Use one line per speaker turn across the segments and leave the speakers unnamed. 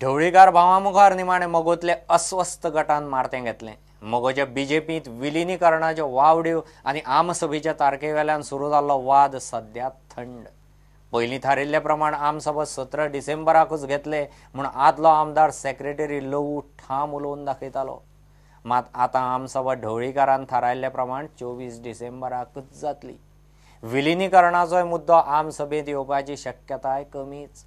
ढवळीकार भावा मुखार निमाणे मगोतले अस्वस्थ गटान मारतें घेतलें. मगोच्या बीजेपींत विलिनीकरणाच्यो वावड्यो आनी आमसभेच्या तारखेवेल्यान सुरू जाल्लो वाद सद्या थंड. पयलीं थारिल्ले प्रमाण आमसभा 17 डिसेंबराकूच घेतले म्हूण आदलो आमदार सेक्रेटरी लवू ठाम उलोवन दाखयतालो. मात आतां आमसभा ढवळीकारान थारायल्ले प्रमाण 24 डिसेंबराकूच जातली. विलिनीकरणाचोय मुद्दो आमसभेंत येवपाची शक्यताय कमीच.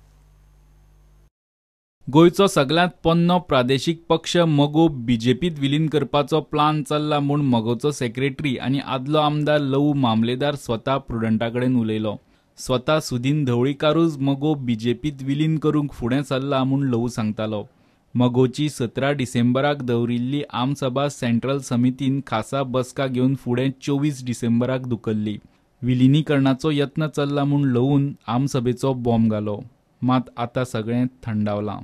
गोंयचो सगळ्यांत पोन्नो प्रादेशीक पक्ष मगो बीजेपीत विलीन करपाचो प्लान चल्ला म्हूण मगोचो सेक्रेटरी आनी आदलो आमदार लवू मामलेदार स्वता प्रुडंटा कडेन उलयलो. स्वता सुदीन ढवळीकारूच मगो बीजेपीत विलीन करूंक फुडें सरला म्हूण लवू सांगतालो. मगोची 17 डिसेंबराक दवरिल्ली आमसभा सेंट्रल समितीन खासा बसका घेवन फुडें 24 डिसेंबराक धुकल्ली. विलिनीकरणाचो यत्न चल्ला म्हूण लवून आमसभेचो बॉम्ब घालो. मात आतां सगळें थंडावलां.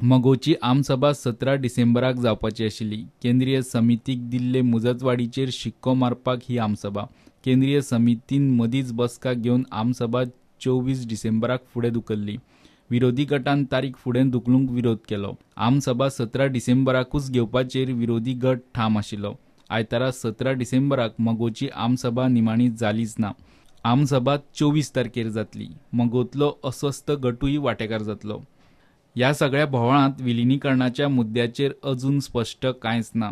मगोची आमसभा 17 डिसेंबराक जावपाची आशिल्ली. केंद्रीय समितीक दिल्ले मुजतवाडीचेर शिक्को मारपाक ही आमसभा. केंद्रीय समितीन मदींच बसका घेवन आमसभा 24 डिसेंबराक फुडें धुकल्ली. विरोधी गटान तारीख फुडें धुकलूंक विरोध केलो. आमसभा 17 डिसेंबराकूच घेवपाचेर विरोधी गट ठाम आशिल्लो. आयतारा 17 डिसेंबराक मगोची आमसभा निमाणी जालीच ना. आमसभा 24 तारखेर जातली. मगोतलो अस्वस्थ गटूय वांटेकार जातलो. ह्या सगळ्या भोंवळांत विलिनीकरणाच्या मुद्द्याचेर अजून स्पश्ट कांयच ना.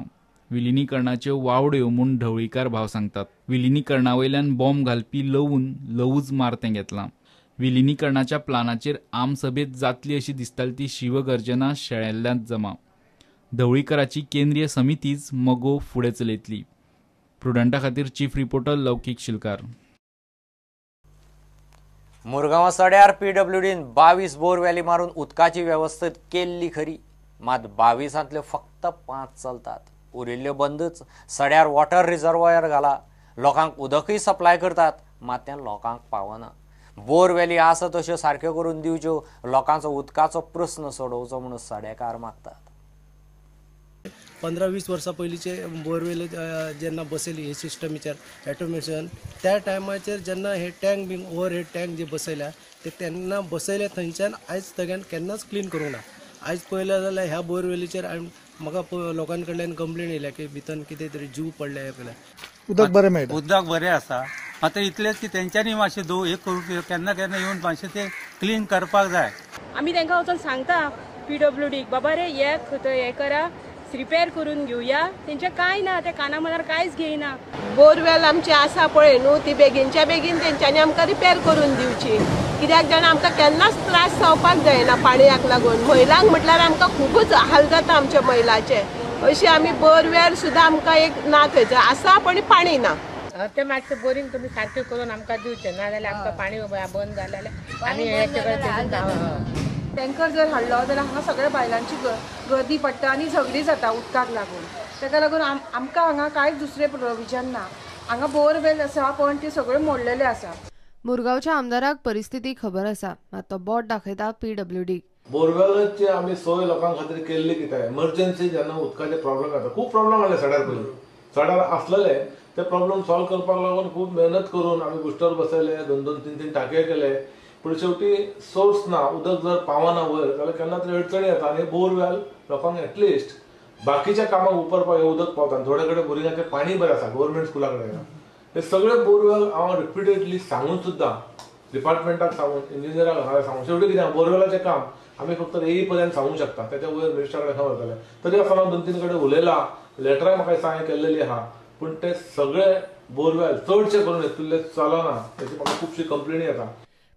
विलिनीकरणाच्यो वावड्यो म्हूण ढवळीकार भाव सांगतात. विलिनीकरणा वयल्यान बॉम्ब घालपी लवून लवूच मारतें घेतलां. विलिनीकरणाच्या प्लानाचेर आमसभेंत जातली अशी दिसताली ती शिवगर्जना शेळेल्ल्यांत जमा. ढवळीकराची केंद्रीय समितीच मगो फुडें चलयतली. प्रुडंटा खातीर चीफ रिपोर्टर लौकीक शिलकार.
मुरगांव सड्यार पीडब्ल्यूडीन 22 बोरवेली मारून उदकाची वेवस्था केल्ली खरी, मात 22 फक्त 5 चलतात, उरिल्ल्यो बंदच. सड्यार वॉटर रिजर्वयर घाला, लोकांक उदकय सप्लाय करतात, मात तें लोकांक पावना. बोरवेली आसा तश्यो सारक्यो करून दिवच्यो, लोकांचो उदकाचो प्रस्न सोडोवचो म्हणून सडेकार मागतात.
15-20 वर्सां पयलींचे बोरवेल जेन्ना बसयली हे सिस्टमीचेर ऑटोमेशन, त्या टायमाचेर जेन्ना हे टँक बीन ओवर हेड टँक जे बसयल्या ते तेन्ना बसयले थंयच्यान आयज थंयच्यान केन्नाच क्लीन करूंक ना. आयज पळयलें जाल्यार ह्या बोरवेलीचेर म्हाका लोकां कडल्यान कंप्लेन येयल्या की भितर कितें तरी जीव पडले हे केले.
उदक बरें मेळटा,
उदक बरें आसा. आतां इतलेंच की तेंच्यांनी मातशें हे करूंक केन्ना केन्ना येवन मातशें तें क्लीन करपाक जाय.
आमी तांकां वचून सांगता पीडब्ल्यूडीक, बाबा रे हे खंय हें करा, रिपेर करून घेवया. तेंचे कांय ना, ते काना मनार कांयच घेयना.
बोरवेल आमची आसा पळय न्हू, ती बेगीनच्या बेगीन तेंच्यांनी आमकां रिपेर करून दिवची. कित्याक जाणा आमकां केन्नाच त्रास जावपाक जायना पाणयाक लागून. महिलांक म्हटल्यार आमकां खुबूच हाल जाता आमच्या महिलाचे. अशी आमी बोरवेल सुद्दां आमकां एक ना, थंयसर आसा पण पाणी ना.
ते मातशें बोरींग तुमी सारकें करून आमकां दिवचें, ना जाल्यार आमकां पाणी बंद जालें जाल्यार आमी हेचे कडेन.
टँकर जर हाडलो जाल्यार हांगा सगळ्या बायलांची गर्दी पडटा आनी झगडी जाता उदकाक लागून. ताका लागून आमकां हांगा कांयच दुसरें प्रोविजन ना. हांगा बोरवेल आसा पण ते सगळे मोडलेले आसा.
मुरगांवच्या आमदाराक परिस्थिती खबर आसा, मात तो बोट दाखयता पीडब्ल्यूडी.
बोरवेलाची आमी सोय लोकां खातीर केल्ली कित्याक, एमर्जन्सी जेन्ना उदकाचे प्रॉब्लेम येता, खूब प्रॉब्लेम आसले सड्यार पयलीं. सड्यार आसलेले ते प्रॉब्लेम सॉल्व करपाक लागून खूब मेहनत करून आमी बुस्टर बसयले, 2-2, 3-3 टाकये केले. पूण शेवटी सोर्स ना, उदक जर पावना वयर जाल्यार केन्ना तरी अडचणी येता. आनी बोरवेल लोकांक एटलिस्ट बाकीच्या कामाक वापरपाक हें उदक पावता. आनी थोडे कडेन बोरिंगाचें पाणी बरें आसा, गव्हर्मेंट स्कुला कडेन. हे सगळे बोरवेल हांव रिपिटेडली सांगून सुद्दां डिपार्टमेंटाक सांगून, इंजिनियराक हांगा सांगून, शेवटी कितें बोरवेलाचें काम आमी फक्त एई पर्यंत सांगूंक शकता, त्याच्या वयर मिनिस्टरा कडेन खंय वतले. तरी आसतना 2-3 कडेन उलयलां, लेटरां म्हाका दिसता हांवें केल्लेली आहा, पूण ते सगळे बोरवेल चडशे करून हेतुल्ले चलना, तेची म्हाका खुबशी कंप्लेनी येता.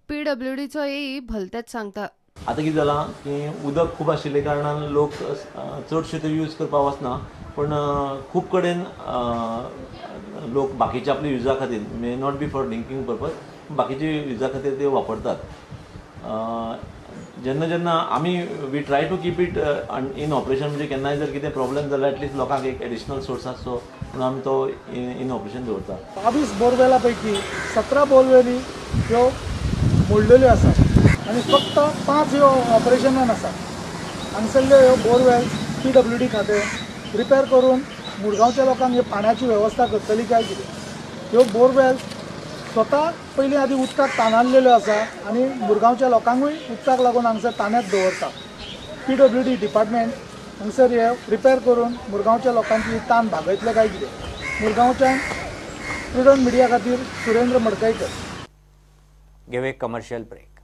पीडब्ल्यूडीचो एई भलतेच सांगता.
आतां कितें जालां की उदक खूब आशिल्ले कारणान लोक चडशे ते यूज करपाक वचना, पूण खूब कडेन लोक बाकीच्या आपल्या युजा खातीर, may not be for drinking purpose, बाकीच्या युजा खातीर ते वापरतात. जेन्ना जेन्ना आमी we try to keep it in operation, म्हणजे केन्नाय जर कितें प्रॉब्लेम जाल्यार एटलिस्ट लोकांक एक एडिशनल सोर्स आसचो म्हणून आमी तो इन ऑपरेशन दवरता.
22 बोरवेला पैकी 17 बोरवेली ह्यो मोडलेल्यो आसात आनी फक्त 5 ह्यो ऑपरेशनान आसात. हांगसरल्यो ह्यो बोरवेल पीडब्ल्यूडी खातें रिपेर करून मुरगांवच्या लोकांक हे पाण्याची वेवस्था करतली काय कितें. ह्यो बोरवेल स्वता पयलीं आदी उदकाक ताणाल्लेल्यो आसा आनी मुरगांवच्या लोकांकूय उदकाक लागून हांगसर ताण्यात दवरता. PWD department हांगसर हे रिपेर करून मुरगांवच्या लोकांची ही ताण भागयतले काय कितें. मुरगांवच्यान प्रुडंट मिडिया खातीर सुरेंद्र मडकयकर.
घेवया कमर्शियल ब्रेक.